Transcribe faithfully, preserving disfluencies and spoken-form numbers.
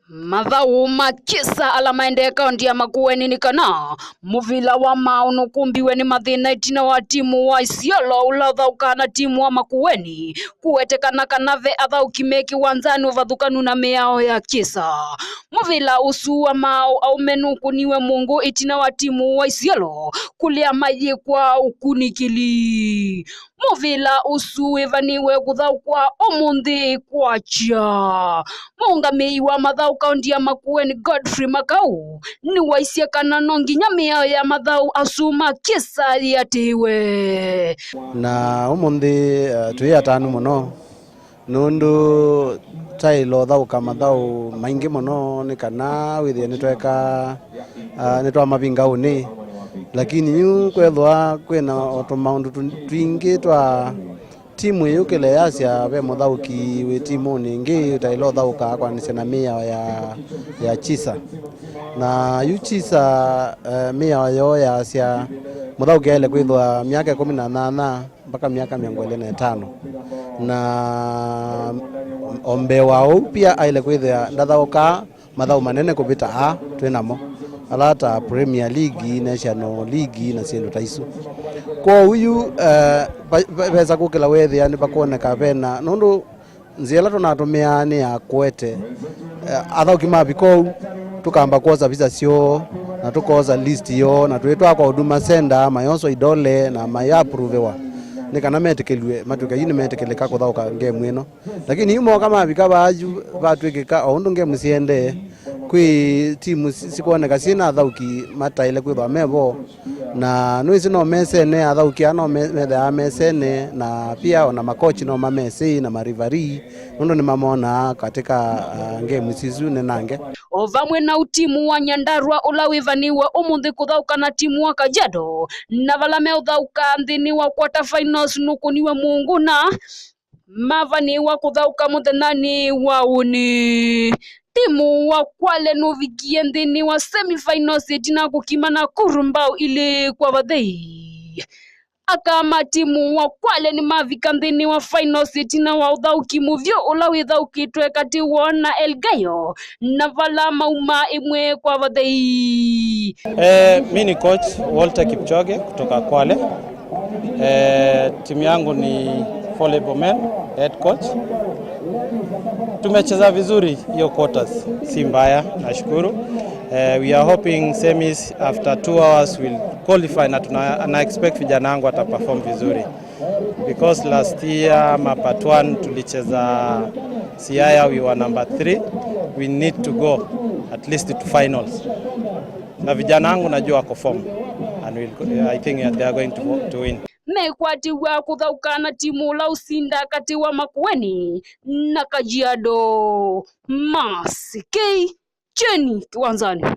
Mathaũ ma kĩsa ala maendee kaũnti ya Makueni nĩ kana mũvila wa maaũ nũkũmbiwe nĩ mathĩna ĩtina wa timu wa Isiolo ũla ũthaũkaa na timu wa Makueni kũwetekana kana ve athaũki me kĩwanzanĩ ũvathũkanu na mĩao ya kĩsa. Mũvila ũsu wa maaũ aũme nũkũniwe mũngũ ĩtina wa timu wa Isiolo kũlea mayĩkwa ũkunĩkĩli. Mũvila ũsu wĩvanĩwe kũthaũkwa ũmũnthĩ kwakya. Mũũngamĩi wa mathaũ kaũnti ya Makueni, Godfrey Makau, nĩwaisye kana no nginya mĩao ya mathaũ asu ma kĩsa yĩatĩĩwe. Na ũmũnthĩ, eh, twĩ atanu mũno, nũndũ taĩle ũthaũka mathaũ maingĩ mũno nĩ kana wĩthĩe nĩtweka, ah, nĩtwamavinga ũnĩ. Lakini yu kwethĩwa kwĩna o tũmaũndũ tũ-, twingĩ twa timu ĩyũkĩle yasya ve mũthaũki wĩ timunĩ ĩngĩ ũtaĩle ũthaũka kwanĩsya na mĩao ya, ya chisa. Na yu chisa, eh, mĩao yoo yasya mũthaũki aĩle kwĩthĩwa myaka ĩkũmi na nyanya mpaka myaka mĩongo ĩlĩ na ĩtano. Na o mbee wa ũu pia aĩle kwĩthĩa ndathaũkaa mathaũ manene kũvĩta aa twĩ namo, ala ta Premier League, National League na syĩndũ ta isu. Kwoou yu, eh, va-, va-, vesa kũkĩla weethĩa nĩvakwoneka vena, nũndũ nzĩa ĩla tũnatũmĩaa nĩ ya kũete, eh, athaũki mavika ũu, tũkamba kwosa visa syoo, na tũkoosa list yoo, na twĩtwaa kwa Huduma Center, mayoswa idole, na mayapruviwa, nĩ kana metĩkĩlw'e, matw'ĩke yu nĩmetĩkĩlĩka kũthaũka ngemu ĩno. Lakini yu mooka mavika vaa yu vatw'ĩkĩka o ũndũ ngemu siendee, kwĩ timu si-, sikwoneka syĩ na athaũki mataĩle kwĩthwa me vo. Na nĩwĩsĩ no mesene, athaũki aa no me-, methĩawa mesene, na pia ona makochi no mamesĩ na marivari, nũndũ nĩmamonaa katika, ah, ngemu isu nenange. O vamwe na timu wa Nyandarua ũla wĩvanĩwe ũmũnthĩ kũthaũka na timu wa Kajiado, na vala meũthaũka nthĩnĩ wa quarter finals nũkũniwe mũngũ na mavanĩwa kũthaũka mũthenyanĩ wa ũnĩ. Timu wa Kwale nũvikie nthĩnĩ wa semifinals ĩtina kũkima Nakuru mbao ilĩ kwa vathei. Aka ma timu wa Kwale nĩmavika nthĩnĩ wa finals ĩtina wa ũthaũki mũvyũ ũla wĩthaũkĩtwe katĩ woo na Elgeyo, na vala mauma ĩmwe kwa vathei. Eh, mi ni coach Walter Kipchoge kutoka Kwale. Eh, timu yangu ni volleyball men, head coach. Tumecheza vizuri hiyo quarters, si mbaya, nashukuru. Eh, we are hoping semis after two hours will qualify na tuna, na expect vijana wangu wataperform vizuri. Because last year ma part one tulicheza Siaya, we were number three. We need to go at least to finals. Na vijana wangu najua wako form and we'll, I think they are going to, to win. Mekwatĩw'a kũthaũka na timu ũla ũsinda katĩ wa Makueni na Kajiado. Masikei Kyeni kĩwanzanĩ.